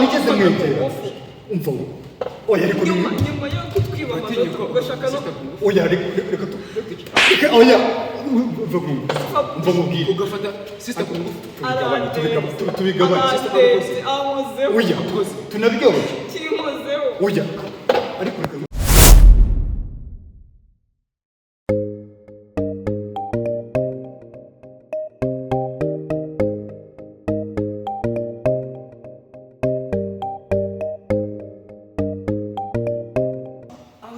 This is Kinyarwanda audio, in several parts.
nigeze kumfata ku mwegera. ngufu. Umva wowe. Oya, ariko Nyuma nyuma yo kutwiba amanota ugashaka no Oya, reka reka, oya, umva umva mubwire. Ugafata sister ku ngufu. Tubigabanye, tubigabanye. Arandenze, ankozeho. Oya, tunabyoroshye. Kinkozeho. Oya, ariko reka.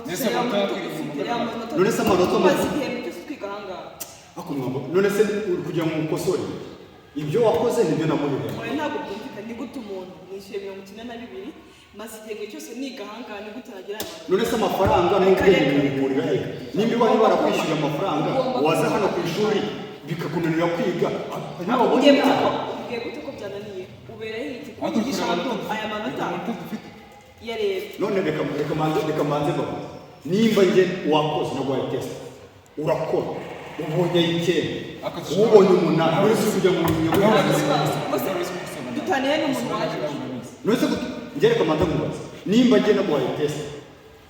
Nese amanota yakwiriye. None se amanota Tumaze igihembwe cyose twiga ahangaha. Ako mwamba, none se uri kugira ngo mukosore ibyo wakoze nibyo namuhebeye? Oya, ntabwo byumvikana. Ni gute umuntu mwishyuye 92, maze igihembwe cyose niga ahangaha, ni gute nagira aya manota? None se amafaranga n'ubwenge bihurira he? Nimba iwanyu barakwishyura amafaranga, waza hano ku ishuri bikakunanira kwiga, hanyuma wabona Ugiye gute imyaka. Ugiye gute ko byananiye? Ubereho iki kunyigisha aya manota ya leta? None reka manze baba, nimba njye wakoze, naguhaye test, urakora, ubonye 9, ubonye 8, none se kujya mu Dutaniye n'umuntu waje. None se njye reka manze nkubaze, nimba njye naguhaye test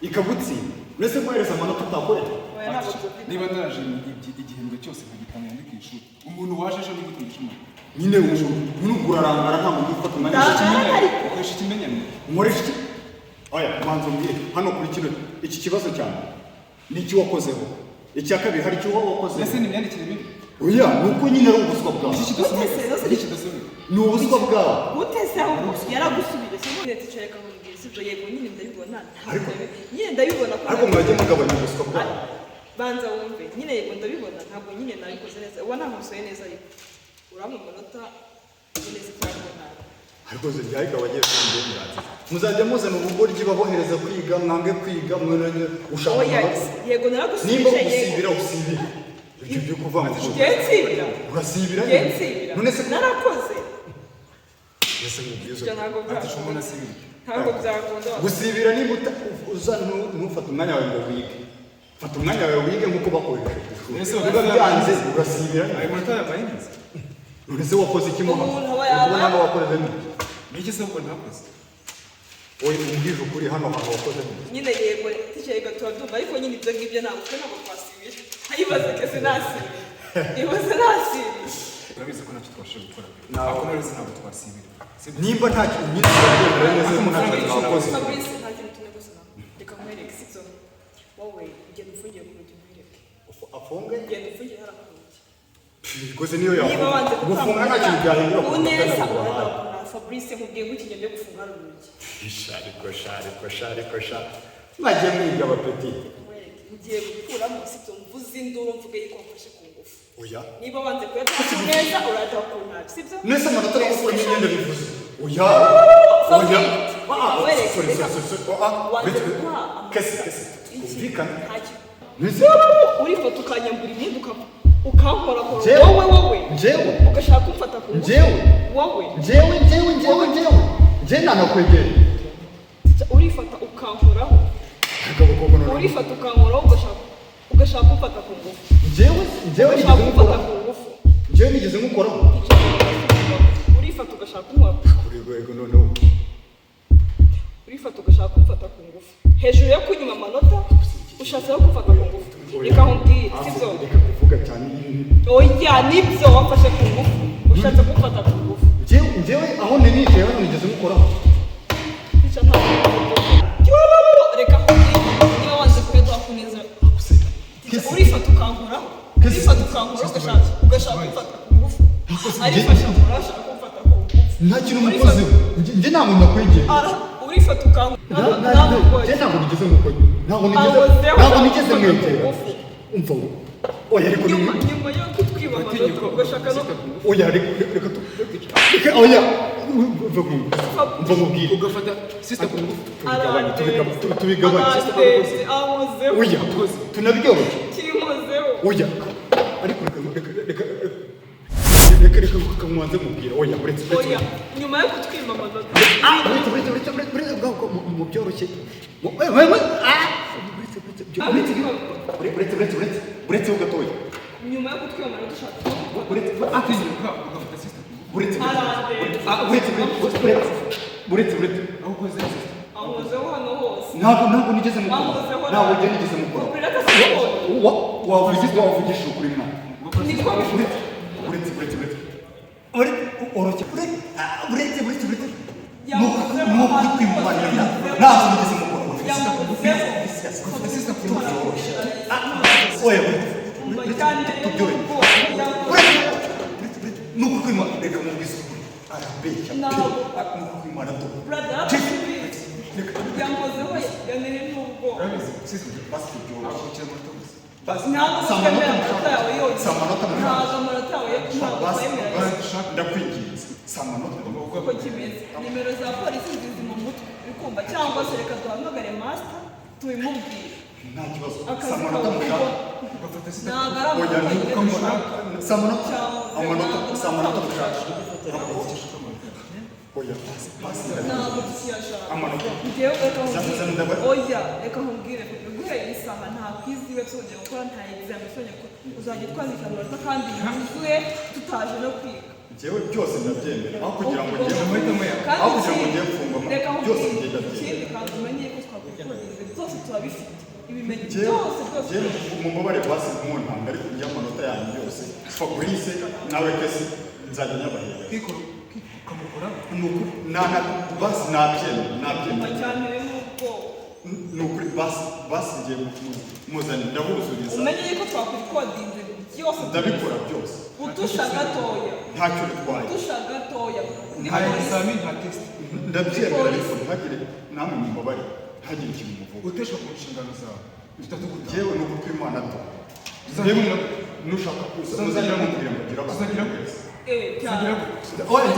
ikagutsinda, none se guhereza amanota utakorera? Oya, ntabwo byumvikana. Niba naraje igihembwe cyose nkagitanga ndi ku ishuri, umuntu waje ejo ni gute ndishima? Nyine ubu nubwo urarangara, nta muntu ufata umwanya. Ndangara ariko. Ukoresha ikimenyane. Nkoresha iki? Oya, manza umbwire hano kuri kino iki kibazo cyane ni iki wakozeho? Icya kabiri, hari icyo wowe wakozeho? Ese ni imyandikire mibi? Oya, ni uko nyine ari ubuswa bwawe. Iki kidasomeka. Gute se? Iki kidasomeka. Ni ubuswa bwawe. Gute se? Ahubwo yaragusubije, si leta icaye akamubwira, sibyo? Yego nyine ndabibona, ntabwo Ariko- nyine ndabibona ko Ariko mwajye mugabanya ubuswa bwawe. Banza wumve nyine, yego ndabibona, ntabwo nyine nabikoze neza, uba ntamusoye neza, ariko urampa amanota neza cyangwa nabi? Ariko zijyaye abanyeshuri ngendanzi, muzajya muzana ubugoryi babohereza kwiga, mwange kwiga, mwenanye ushaka Oya. amanota. Yego, naragusubije. Nimba Yego. usibira, usibira ibyo byo kuvanga. Ngiye nsibira. Urasibira. Ngiye nsibira. None se Narakoze. Ese mubwiza. Ibyo ntabwo Ati umuntu byakunda. asibira. Ntabwo byakunda. Gusibira, niba uza ntufate umwanya wawe ngo wige, fata umwanya wawe wige nk'uko bakoresha ku ishuri. Ese Niba byanze, urasibira. Ayo manota yabaye neza. None se wakoze iki mo hano? Umuntu aba Uri kubona yaba- hano wakoze niki? Ni iki se ubwo ntakoze? Oya, umbwije ukuri, hano hantu wakoze niki? Nyine yego ticha, yego turabyumva, ariko nyine ibyo ngibyo ntabwo twe ntabwo twasibira. Ayibaze kese nasibira, ibaze nasibira. Urabizi ko ntacyo twabashije gukora. Ntabwo. Ariko narabizi, ntabwo twasibira. Sibyo? Nimba nta kintu nyine, urabyemera neza ko nta kintu wakoze? Fabrice, nta kintu tunegusa nawe, reka nkwereke, sibyo? Wowe ugenda ufungiye ku rugi, nkwereke. Afunge? Ugenda ufungiye hariya ku rugi. Rwose niyo Niba yafunga, wanze gufunga nta kintu byahindura ku ku neza, manota yaguhaye. urahita Fabrice, nkubwiye ngo ikigendo yo gufunga hano urugi. Shariko, shariko, shariko, sha mwagiye mwiga abapeti. Nkwereke, ngiye gukuramo, sibyo? Mvuze induru, mvuge yuko wamfashe ku ngufu. Oya. Niba wanze kuyatanga neza, urahita ku nabi, sibyo? Nese amanota no gukuramo imyenda bivuze? Oya, oya. Ah, Wereke, sorry, reka. sorry, sorry, sorry. Ah, Wanze uretse- kuguha amanota. Kese, kese, Iki? twumvikane. Nta kintu. Nese Urifata ukanyambura imyenda, ukankorakora. Njyewe? Wowe, wowe. Njyewe? Ugashaka kumfata ku ngufu. Njyewe? Wowe. Njyewe, njyewe, njyewe, njyewe, njyewe nanakwegera? Urifata ukankoraho. Akaboko koko noneho. Urifata ukankoraho, ugashaka kumfata ku ngufu. Njyewe, njyewe Ugashaka nigeze kumfata ngukoraho? ku ngufu. Njyewe nigeze ngukoraho? Urifata ugashaka kunkora. Kuri rwego noneho. Urifata ugashaka kumfata ku ngufu, hejuru yo kunyima amanota ushatse no kumfata ku ngufu. Reka nkubwire, sibyo? Reka kuvuga cyane ibintu. Oya, nibyo, wamfashe ku ngufu, ushatse kumfata ku ngufu. Njyewe, njyewe aho ninicaye hano nigeze ngukoraho? Tica, ntabwo, reka nkubwire, niba wanze kuyaduha ku neza. Tica, urifata ukankoraho. Urifata ukankoraho, ugashaka kumfata ku ngufu. Arifasha nkoraho, ashaka kumfata ku ngufu. Nta kintu mukozeho. Njye nta muntu nakwegera. Urifata ukankoraho. Njye ntabwo nigeze ngukoze, ntabwo nigeze. Ankozeho. Ntabwo nigeze mwegera. Umva wowe, oya, ariko Nyuma nyuma yo kutwiba amanota ugashaka no Oya, reka reka oya, umva umva mubwire. Ugafata sister ku ngufu. Tubigabanye, tubigabanye. Arandenze, ankozeho. Oya, tunabyoroshye. Kinkozeho. Oya, ariko reka reka reka reka reka reka mwanze mubwira. Oya, uretse, uretse. Oya, nyuma yo kutwima amanota. Ah, uretse, uretse, uretse, uretse, uretse, ubwo mu byoroshye. Ah, uretse, uretse, uretse, uretse, uretse, uretse, uretse ho gatoya. Nyuma yo kutwima amanota ushaka Uretse, ah, Atinyuka ugafata sister ku ngufu. uretse, Arandenze. ah, uretse, uretse, uretse. Buretse, buretse. Aho ukoze sister. Ankozeho hano hose. Ntabwo nigeze mukora. Ankozeho. Ntabwo njye nigeze mukora. Pirata siporo. Wavugisha ukuri, mwana. Niko bivuga. Buretse, buretse, buretse, buretse, oroshya, buretse, buretse, buretse. Yamukozeho Ni ukuri ahantu kwimana, hose. ntabwo nigeze mukora. Yamukozeho. Oya, buretse, tubyore. Buretse, buretse, ni ukuri kwimana, reka mubwize ukuri, arabeshya pe. Ntabwo. Ni ukuri kwimana do. Brother, yankozeho, yanere n'ubwoba. Urabizi sister. Basi tubyoroshye. Akukira amanota gusa. Basi Ntabwo si amanota twemera amanota yawe yose. Si amanota mushaka. Ntabwo amanota yawe, ntabwo Basi twemera. ndakwinginze, si amanota. Uko kimeze, nimero za polisi zizi mu mutwe, uri kumva? Cyangwa se reka duhamagare master tubimubwire. Nta kibazo, si Akazi amanota kawe. mushaka. Ugafata sister. Ntabwo ari Oya, amanota ni yonyine dushaka. si amanota, amanota, si amanota mushaka. Oya, basi, basi. Ntabwo tukiyashaka. Amanota. Njyewe reka Zana nkubwire. ndabona. Oya, reka nkubwire, guhera iyi saha nta quiz ibe tuzongera gukora, nta exam tuzongera gukora. Uzajya utwandikira amanota kandi yuzuye, tutaje no kwiga. Njyewe byose ndabyemera, aho kugira ngo njye Amahitamo yawe. Kandi aho kugira ngo ikindi- njye mfungwa, reka byose nkubwire, ngenda byemera. ikindi kandi umenye ko twakwikodinze byose, turabifite ibimenyetso Njyewe byose byose. Njyewe mumubare, basi muntanga, ariko njye amanota yanyu yose, Fabrice nawe Kesi, nzajya nyabahereza. Kwikora ukamukoraho. Ni ukuri basi nabyemera, nabyemera. Cyane n'ubwoba. Ni ukuri, basi, basi, ngiye muzanye ndabuzuriza. Umenye yuko twakwikodinze byose. Ndabikora byose. Utusha gatoya. Ntacyo bitwaye. Utusha gatoya ni Nta polisi. examen, nta test. Ndabyemera, ariko ntihagire namwe mubabare, ntihagire ikintu muvuga. Uteshwa ku nshingano zawe. Tutatuguta. Yewe, ni ukuri kw'Imana do. Tuzagira. Yewe, nushaka muzajya mubwira mugira abantu. Tuzagira gute? Eh, cyane. Tuzagira gute? Oya,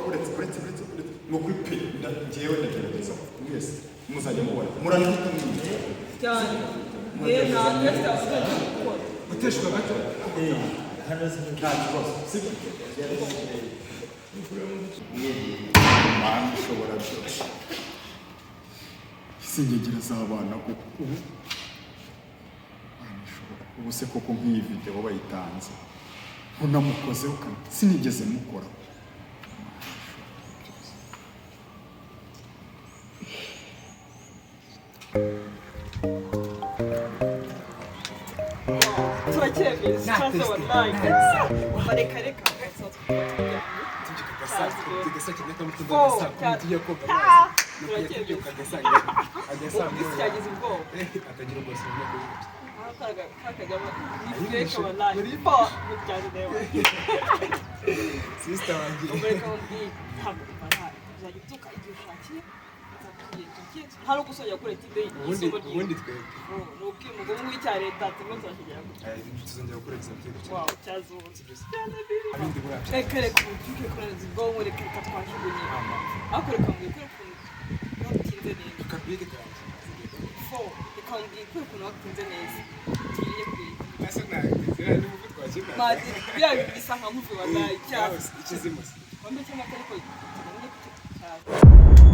uretse, uretse, uretse, uretse, ni ukuri pe, njyewe ndagerageza, mwese muzajya mubona muranahita mwumva. Cyane. Eh, nta test tuzongera gukora. Uteshwa gato. Nta kibazo, sibyo? Mana ishobora byose, isingegera z'abana koko ubu, Mana ishobora ubu se koko nk'iyi video bayitanze ntunamukozeho kandi sinigeze mukora. Mana ishobora byose. Turacyemeza. Nta Cyangwa test, wallahi. nta exam. Reka, reka. Tujya koga Turacyemeza. Ubwisi cyagize ubwoba. Akagira ubwoba. Kakajyamo ni fake, wallahi. Po, cyane reba. Sister wanjye. Ubwo reka nkubwire, ntabwo nta uzajya ubyuka igihe ushakiye, uzakwiye igihe nta no gusongera kuri etide Ubundi y'isomo ryiwe. ubundi twebwe Ni ubwimugo nk'icya leta turimo turashigera gutya. Tuzongera gukora exam twiga. Wow, cyazunze. Abindi burabyo. Reka, reka, ubyuke kurangiza ubwonko, reka, reka, twajugunye. Ariko reka mbwire ukuntu watinze neza. Tukabwige kanjye. Fo, reka mbwire ukuntu watinze neza. Tugiye kwiga. Ese ntabwo ni uko twakina. Madi, biriya bintu bisa nka muvi, wallahi, cyane. Ikizimu se. Igikombe cy'amata, ariko tugamye kucyo.